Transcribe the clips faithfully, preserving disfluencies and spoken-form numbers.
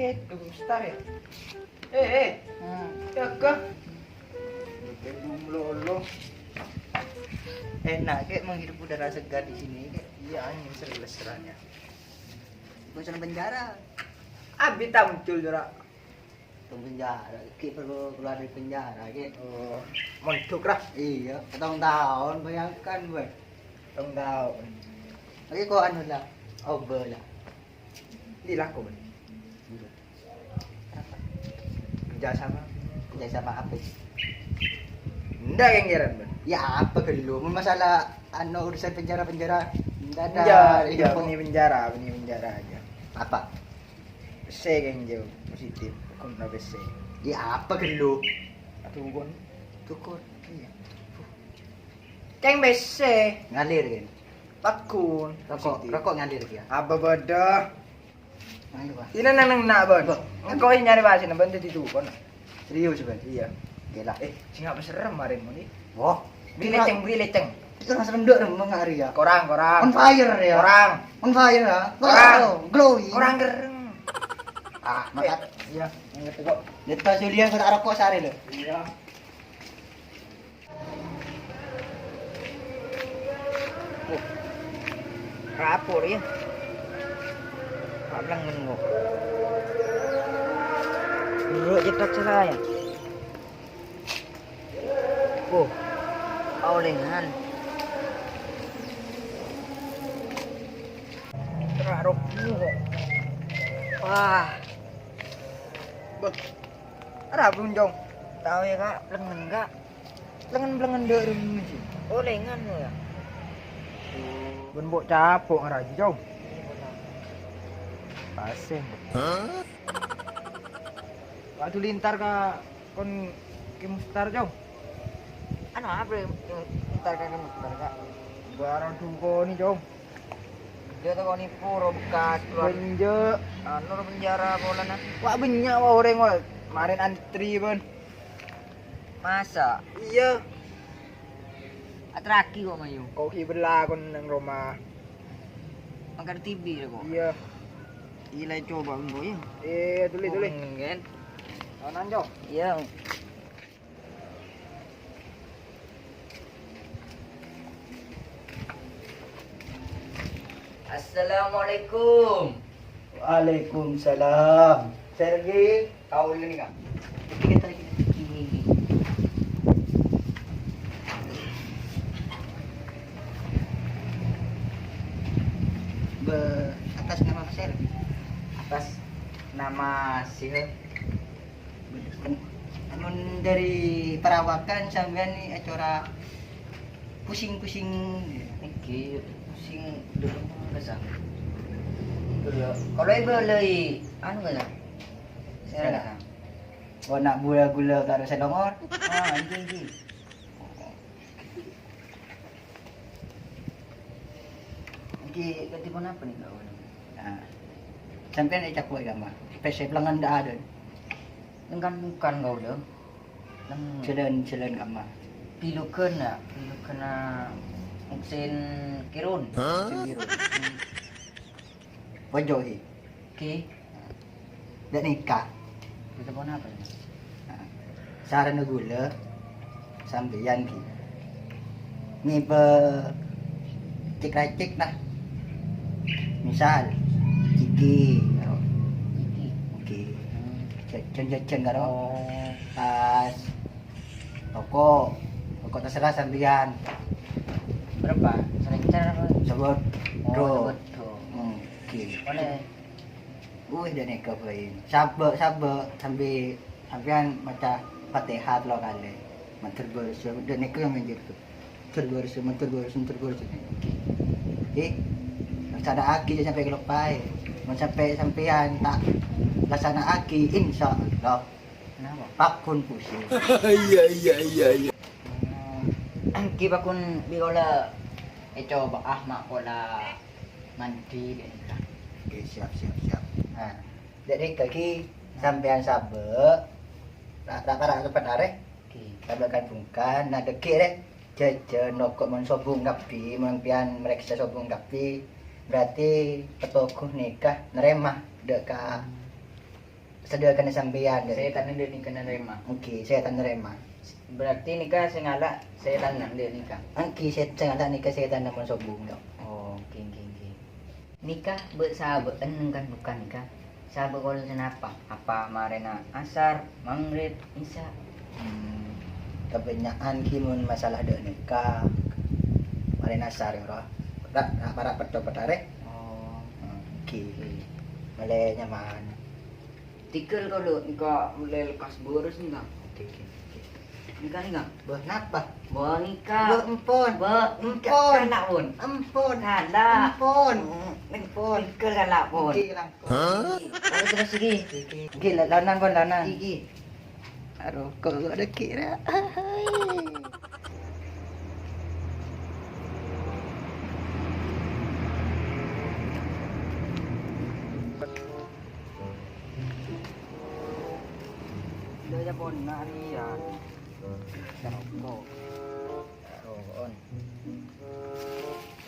Eh, tunggu sebentar ya. Eh, eh. Hmm. Jaga. Kayak belum lolo. Enak, kayak menghirup udara segar di sini, kayak. Iya, angin seger rasanya. Bosan penjara. Abi tak muncul, Dora. Tong penjara, ki perlu keluar dari penjara, ki. Oh, mondok lah. Iya, petang tahun, bayangkan, gue. Petang tahun. Lagi kok anu lah, oba lah. Ini laku, gue. Kerja sama. Kerja sama apa sih? Ndak yang ngeran, Bang. Ya apa gelo? Mun masalah anu urusan penjara-penjara, ndak ada. Iya, iya, info. Ini penjara, ini penjara aja. Apa? P C keng jauh positif, kon P C. Ya apa gelo? Aduh, kon. Tukur. Iya. Keng P C. Ngalir, kan? Pakun. Rokok, positif. Rokok ngalir dia. Apa beda? Ngalir, Pak. Ini nang nang nak, Bon. Kok? Engkau ini nyari pasien, Bon, jadi tuh, Bon. Serius, Bon? Iya. Oke lah. Eh, sing apa serem hari ini? Wah. Beli leceng, beli leceng. Itu rasa rendok dong, Bang, hari ya. Korang, korang. On fire ya. Korang. On fire ya. Korang. Wow, glowing. Korang gereng. Ah, makat. Iya, ngerti kok. Kita Julian kena rokok sehari loh. Iya. Oh, rapor ya. Pak Blangen kok. Dulu cetak salah ya. Oh, paolengan. Terarok kok. Wah. Beh. Arapa, Jong? Tao ya, Kak. Lengen, Kak. Lengen-lengen dek rem ji. Oh, lengan ya. Bun bok capok ngaraji, Jong. Paseng. Waktu lintar ka kon Ki Mustar, Jong. Anu apa ya? Lintar ka Ki Mustar, Kak? Barang dukoni, Jong. Dia tuh koni puro bekas keluar. Benjek. Anu, penjara polana. Wah, banyak wah orang wah. Kemarin antri, Bun. Masa? Iya. Atraki kok, Mayu. Kok ki bela kon nang rumah. Angkat T V ya kok. Iya. Gila coba engko ya. Eh, tuli, tuli. Kan? Kanan, Jong. Iya. Assalamualaikum. Waalaikumsalam. Sergi, kau ini kan? Ini kita lagi. Ini, ini. Be-, atas nama Mas Sergi? Atas nama Sihel. Amun dari perawakan sampean ni acora pusing-pusing. Iki pusing dulu rasa. Kalau ibu lagi anu kan? Saya rasa. Oh, nak gula-gula karo selongor. Ah, iki, iki. Iki dadi ponapa nih, Kak? Nah, sampeyan ecapo agama. P C pelengan ndak ada. Nengkan bukan kau, Dong. Neng jalan-jalan kama. Pilukan ya, pilukan, ah, muksin kirun. Hah? Muksin kirun. Pojok, Ki. Ki. Ndak nikah. Kita pon apa ini? Nah, sarana gula sampeyan ki. Ngipe cek-racek lah. Misal, Ciki, Ciki. Oke. Hmm. Jajan-jajan karo. Oh. Tas. Toko. Toko terserah sampeyan. Berapa? Sering cer apa? Sebut. Oh, sebut. Hmm, oke. Boleh. Wih, dan eka bae. Sabe, sabe, sampe sampeyan maca Fatihah telo kali. Matur basa, dan eka yang minggir tuh. Matur basa, matur basa, matur basa. Oke. Oke. Laksana'agi aja sampai kelopae. Mun sampai sampeyan tak laksana'agi, insya Allah. Kenapa? Pakun pusing. Iya, iya, iya, iya. Hmm, ki pakun bi kola, eh, coba ah, mak kola mandi, dek nikah. Oke, siap, siap, siap. Nah, dek nikah ki sampeyan sabe, ra-, ra-, ra-, ra-, cepet are. Oke. Sabe kan bungkan, nah, dek ki, rek. Jajan, nokok mon sobung kabbi, mon pian mereksa sobung kabbi, berarti petoguh nikah nerema dek ka Sadhâjâna sampèyan, Dek. Sètanna dâ' nèka narèma. Èngghi, sètan narèma. Berarti nèka sè ngala' sètanna dâ' nèka. Èngghi, sè-, sè ngala' nèka sètanna mon sobung, to. Oh, èngghi, èngghi, èngghi. Nèka bâ'-sabâ'ân kan bukan nèka. Sabâ' kol sanapa? Apa marèna asar, maghrib, isya? Hmm, kabânnya'an ghi mon masalah dâ' nèka. Marèna asar, ro. Ra-, ra-, para' petto' pettarè. Oh. Hmm, ghi. Oke. Malè nyaman. Tikel kalu nèka malè lekkas bârâs nèka. Oke, oke, oke. Nèka, nèka. Bâh, napa? Bâh, nèka. Bâh, empon. Bâh, nèka. Empon. Kala', pon. Empon. Kala'. Empon. Hmm, empon. Tikel kala', pon. Oke, lang. Hah? Terus, terus, iki. Iki, iki. Iki, la-, lanang, pon, lanang. Iki. Aduh, kok gua ada kira. Dâjâ pon narian. Roko'. Roko'on.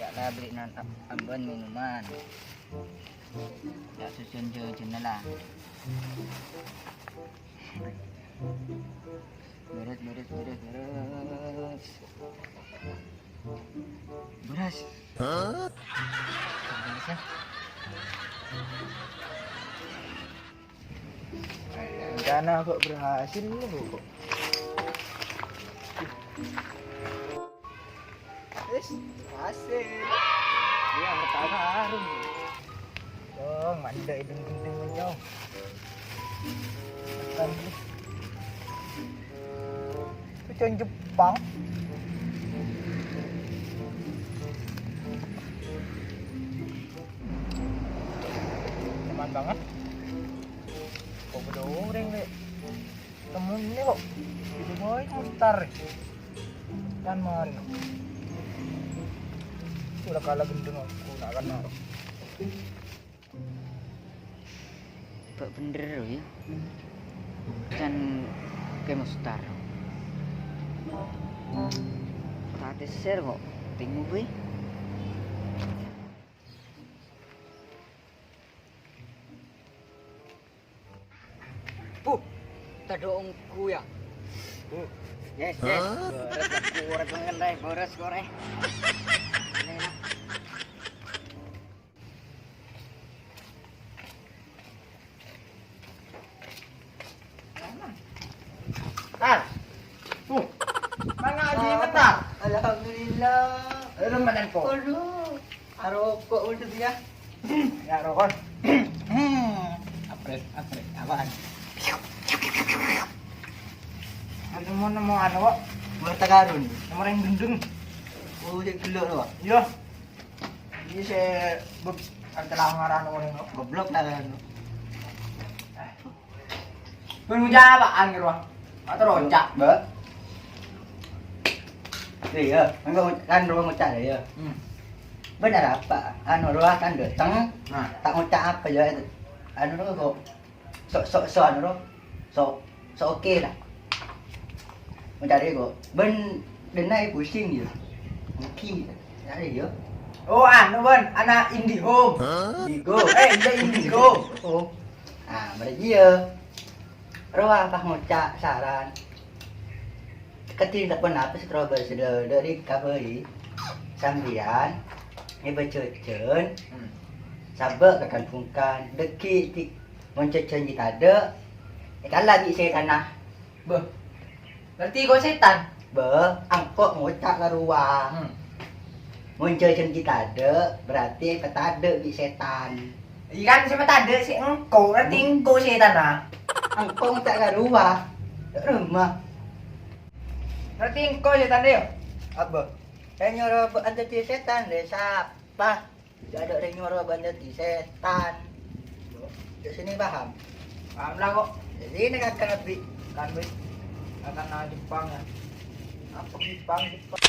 Ya' la belinan ab-, ambân minuman. Ya' susun jâjâna la. Bèrès, bèrès, bèrès, bèrès. Bèrès. Hah? Bèrès, ya. Rencana kok berhasil nih, Bu. Wis, berhasil. Ya, harta karun. Dong, manja hidung gendeng, jauh. Tekan, Bu. Itu jangan Jepang. Nyaman banget. Kok bâdâ orèng, Lè'? Temen ini kok. Itu boy mutar. Kan mari. Udah kalah gendeng aku, nak kenal. Bâ' bhender, ya. Can Kè Mustar. Ta' tèsèr kok. Tèngo, bhâi. Puh, tadâ' ongghu, ya. Puh, yes, yes. Hah? Bârâs, bârâs, bârâs, bârâs, korè. Ah. Uh. Mangga aji ngetar. Alhamdulillah. Aduh, makan kok. Aduh. Aroko' udah ya. Ya, rokok. Aprek, aprek. Apaan? Nemu-nemu anu kok. Harta karun. Nomor yang gendeng. Oh, cek dulu, Pak. Iya. Ini saya be-, ada langaran orang kok. Goblok lah, kan. Pun ngucap apaan gitu, Pak? Atau rocak? Mbak. Iya, enggak kan, Rowa ngucap ya. Hmm. Bener apa? Anu, Rowa kan dateng. Nah. Tak ngucap apa ya itu? Anu, Rowa kok sok, sok, sok, anu, Rowa. Sok, sok oke lah. Ngucap kok. Ben, denai pusing ya. Oke. Cari ya. Oh, anu, Ben, anak IndiHome. Hah? Indigo. Eh, iya, Indigo. Oh. Ah, mereka iya. Rowa pas ngoca' saran. Kadhi ndak ponapa sè terro bârâs dâ-, dâri kabâi. Sampèyan ngèbâ jhâjhân. Hmm. Sabâ' ka kan-bhungkan. Dâgghi' ti-, mon jhâjhân ghi' tadâ', èkala bi' sètanna. Bâh. Berarti engko' sètan? Bâh, engko' ngoca' ka rowa. Hmm. Mon jhâjhân ghi' tadâ', berarti èpatadâ' bi' sètan. Iyâ kan sè èpatadâ' sè engko', berarti engko' sètanna. Engko' ngoca' ka rowa. Roma. Berarti engko' sètanna, yâ? Apa? Sè nyoro bâ'na dhâddhi sètan, lè, sapa? Jhâ' tadâ' orèng nyoro bâ'na dhâddhi sètan. Jhâ' sè nè paham? Paham la, kok. Dhâddhi nè kakak lebbi. Kan, wis. Kakak nang Jepang, ya. Apa Jepang, Jepang?